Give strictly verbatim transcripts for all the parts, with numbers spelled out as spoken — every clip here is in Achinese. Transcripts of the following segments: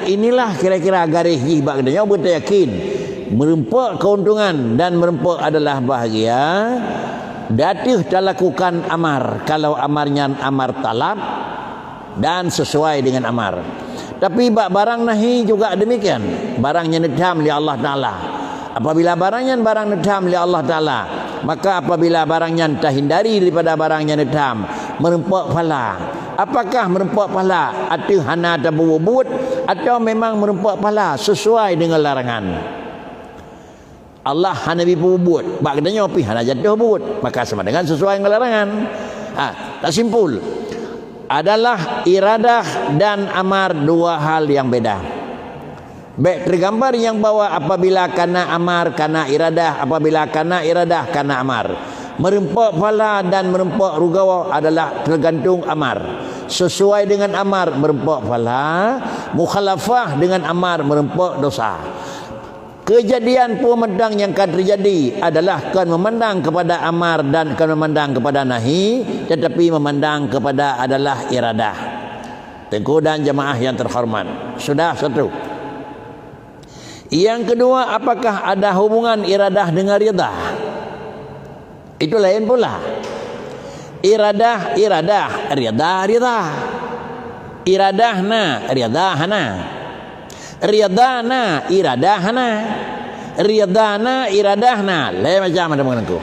Inilah kira-kira garéh jih bak geutanyoe beutayakin, meureumpok keuntungan dan meureumpok adalah bahagia, di ateueh talakukan amar, kalau amar nyan amar talab dan sesuai dengan amar. Tapi bak barang nahi juga demikian, barang nyang neutham lé Allah Taala. Apabila barang nyan barang neutham lé Allah Taala, maka apabila barang nyan tahindari daripada barang nyang neutham, meureumpok pahala. Apakah meureumpok pahala ateueh hana tapeubuet atau memang meureumpok pahala sesuai dengan larangan? Allah hana bri peubuet, bak geutanyoe pih hana jatuh buet, maka sama dengan sesuai dengan larangan. Ha, tasimpul, adalah iradah dan amar dua hal yang beda. Bèk teugambar nyang bahwa apabila kana amar, kana iradah, apabila kana iradah, kana amar. Meureumpok pahala dan meureumpok rugoe adalah teugantung amar. Sesuai dengan amar meureumpok pahala, mukhalafah dengan amar meureumpok dosa. Keujadian peue mantong nyang ka teujadi adalah kon meumandang keupada amar dan kon meumandang keupada nahi, teutapi meumandang keupada adalah iradah. Teungku dan jamaah yang terhormat, sudah satu. Nyang keudua, apakah ada hubungan iradah dengan ridha? Itu laén pula. Iradah, iradah, ridha, ridha. Iradah na, ridha hana. Ridha na, iradah hana. Ridha na, iradah na. Lhèe macam ada mengenai aku.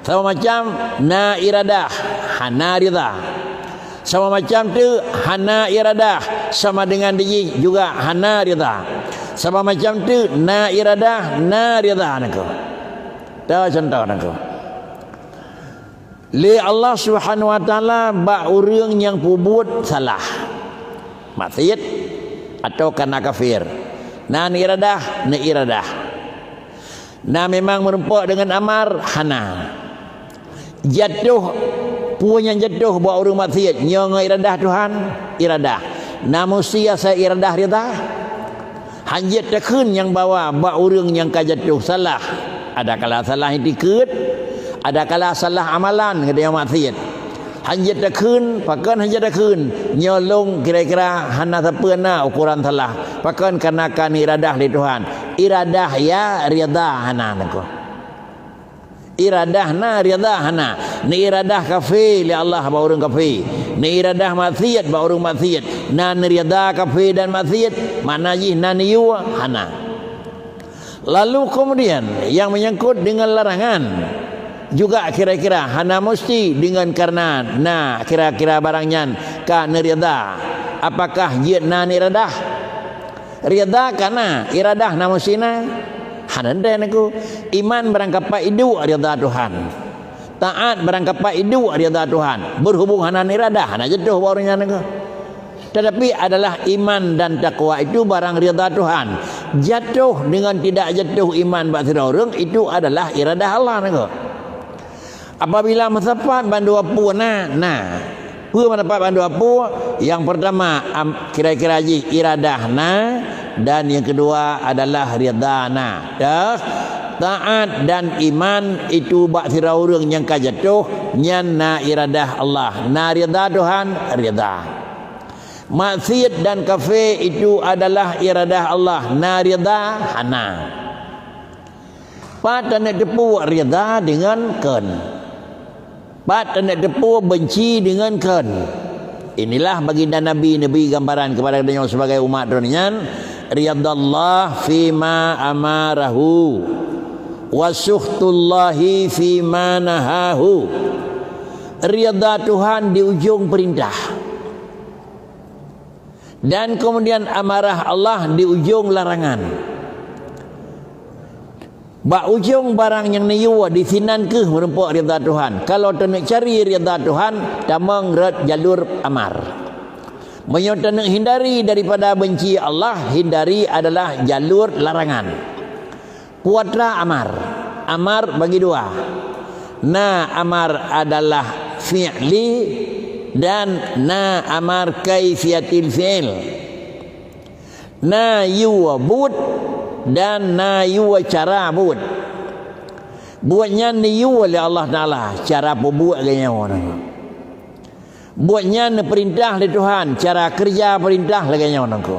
Sama macam na iradah, hana ridha. Sama macam tu hana iradah, sama dengan di jih juga hana ridha. Sama macam tu na iradah, na ridha nangku. Tahu contoh nangku. Lé Allah Subhanahu wa Taala bak ureuëng nyang peubuet salah, maksiat, atau kana kafir. Na iradah, na iradah. Na memang meureumpok deungon amar? Hana. Jatoh, peue nyang jatoh bak ureuëng maksiat? Nyoe ngon iradah Tuhan? Iradah. Na musti asai iradah ridha? Hanjeuet takheun nyang bahwa bak ureuëng nyang ka jatoh salah. Adakala salah itikeuet, adakala salah amalan, keu nyang maksiat. Hanjeuet takheun, pakon hanjeuet takheun? Nyoe lôn kira-kira hana sapeue na ukoran salah. Pakon? Karena ka neuiradah lé Tuhan. Iradah ya, ridha hana nangku. Iradah na, ridha hana. Neuiradah kafé lé Allah bak ureuëng kafé. Neuiradah maksiat bak ureuëng maksiat. Na neuridha kafé dan maksiat, makna jih na neuyue? Hana. Lalu kemudian, yang menyangkut dengan larangan, juga kira-kira hana musti dengan karena na kira-kira barang nyan ka neuridha. Apakah jeuet na iradah? Ridha ka na, iradah na musti na? Hana teuntèe nangku. Iman barangkapat iduek ridha Tuhan. Taat barangkapat iduek ridha Tuhan. Berhubung hana iradah, hana jatuh bak ureuëng nyan nangku. Tetapi adalah iman dan takwa itu barang ridha Tuhan. Jatuh dengan tidak jatuh iman bak sidroe ureuëng itu adalah iradah Allah nangku. Apabila meusapat bandua peue na, na. Peue meusapat bandua peue? Yang pertama, am-, kira-kira jih iradah na, dan yang kedua adalah ridha na. Dah, taat dan iman itu bak sidroe ureuëng nyang ka jatuh, nyan na iradah Allah. Na ridha Tuhan, ridha. Maksiat dan kafé itu adalah iradah Allah. Na ridha, hana. Pat taneuk teupeu ridha deungon kon? Pat taneuk teupeu benci deungon kon? Inilah baginda Nabi neubri gambaran keupada geutanyoe sibagai umat droeneuh nyan, ridhallah fima amarahu, wa sukhtullahi fima nahahu. Ridha Tuhan di ujong peurintah. Dan kemudian amarah Allah di ujong larangan. Bak ujong barang nyang neuyue disinan kheueh meurumpok ridha Tuhan. Kalau taneuk cari ridha Tuhan, tamong rot jalur amar. Meunyoe taneuk hindari daripada benci Allah, hindari adalah jalur larangan. Peue atra amar? Amar bagi dua. Na amar adalah fi'li dan na amar kaifiyatil fi'il. Na yue buet dan na yue cara buet. Buet nyan neuyue lé Allah Taala, cara peubuet geuh nyoe. Buet nyan neupeurintah lé Tuhan, cara keureuja peurintah lagée nyoe nangku.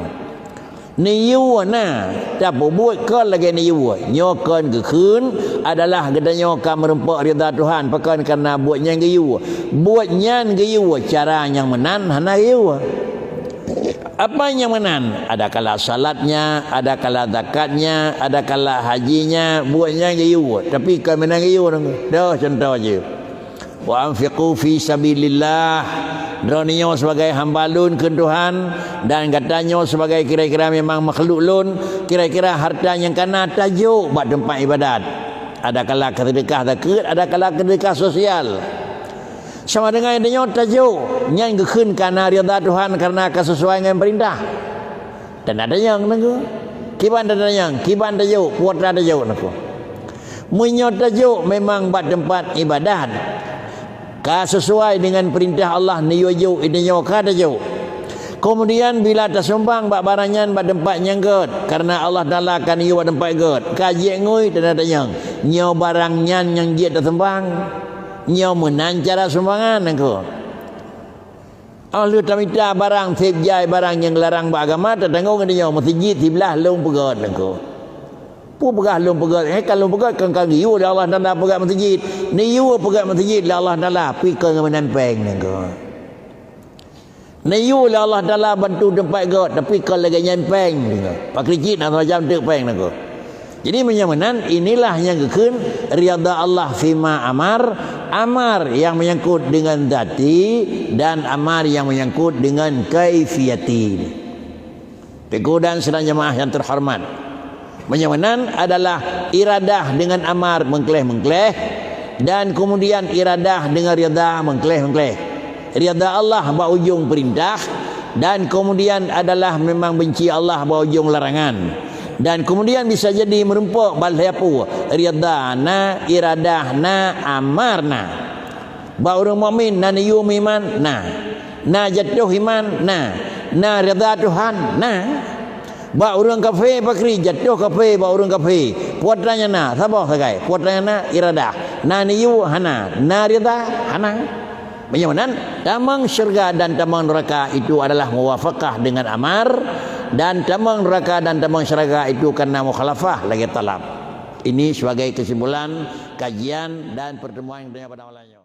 Neuyue na, tapeubuet kon lagée neuyue. Nyoe kon geukheun adalah geutanyoe ka meurumpok ridha Tuhan, pakon? Kareuna buet nyan geuyue. Buet nyan geuyue, cara nyang meunan hana geuyue. Apa nyang meunan? Adakala salatnya, adakala zakatnya, adakala hajinya, buet nyan geuyue. Tapi kon meunan geuyue, doh contoh jih. "Wa anfiqu fi sabilillah." Droeneuh nyoe sebagai hamba Lôn kheun Tuhan, dan gata nyoe sebagai kira-kira memang makhluk Lôn, kira-kira harta nyang kana tajok bak teumpat ibadat. Adakala keuseudekah zakeuet, adakala keuseudekah sosial. Sama dengan tanyoe tajok, nyan geukheun kana ridha Tuhan kareuna ka sesuai ngon peurintah. Tanda tanyong, Teungku. Kiban tanda tanyong, kiban tajok, kuota tajok, Teungku. Meunyoe tajok memang bak teumpat ibadat, ka sesuai dengan peurintah Allah neuyue jok, tanyoe ka tajok. Kemudian bila tasumbang bak barang nyan bak teumpat nyang gét, kareuna Allah Taala ka neuyue bak teumpat gét, ka jeuet ngui, tanda tanyong. Nyoe barang nyan nyang jeuet tasumbang? Nyoe meunan cara sumbangan, Teungku. Oh, lheueh tamita barang, seb jai barang nyang larang bak agama, tatanggong ngon tanyoe, meuseujid siblah lôn peugét, Teungku. Peue peugah lôn peugét? Eh, ka lôn peugét, kon ka geuyue lé Allah Taala peugét meuseujid. Neuyue peugét meuseujid lé Allah Taala, pi kon ngon meunan péng, Teungku. Neuyue lé Allah Taala bantu teumpat gét, tapi kon lagée nyan péng, Teungku. Pakri cit na macam teuk péng, Teungku. Jadi, meunyoe meunan, inilah nyang geukheun ridha Allah fima amar, amar nyang menyangkut dengan zati dan amar nyang menyangkut dengan kaifiyati. Teungku dan sidang jamaah yang terhormat, meunyoe meunan adalah iradah dengan amar meukleh-meukleh, dan kemudian iradah dengan ridha meukleh-meukleh. Ridha Allah bak ujong peurintah, dan kemudian adalah memang benci Allah bak ujong larangan. Dan kemudian bisa jadi meurumpok bak lhée peue, ridha na, iradah na, amar na. Bak ureuëng mukmin na neuyue meuiman, na. Na jatoh iman, na. Na ridha Tuhan, na. Bak ureuëng kafé pakri, jatoh kafé bak ureuëng kafé. Peue atra nyang na, saboh sagai. Peue atra nyang na, iradah. Na neuyue, hana. Na ridha, hana. Meunyoe meunan, tamong syeuruga dan tamong neuraka itu adalah muwafaqah dengan amar, dan tamong neuraka dan tamong syeuruga itu karena mukhalafah lagée talab. Ini sebagai kesimpulan kajian dan pertemuan kita pada malam ini.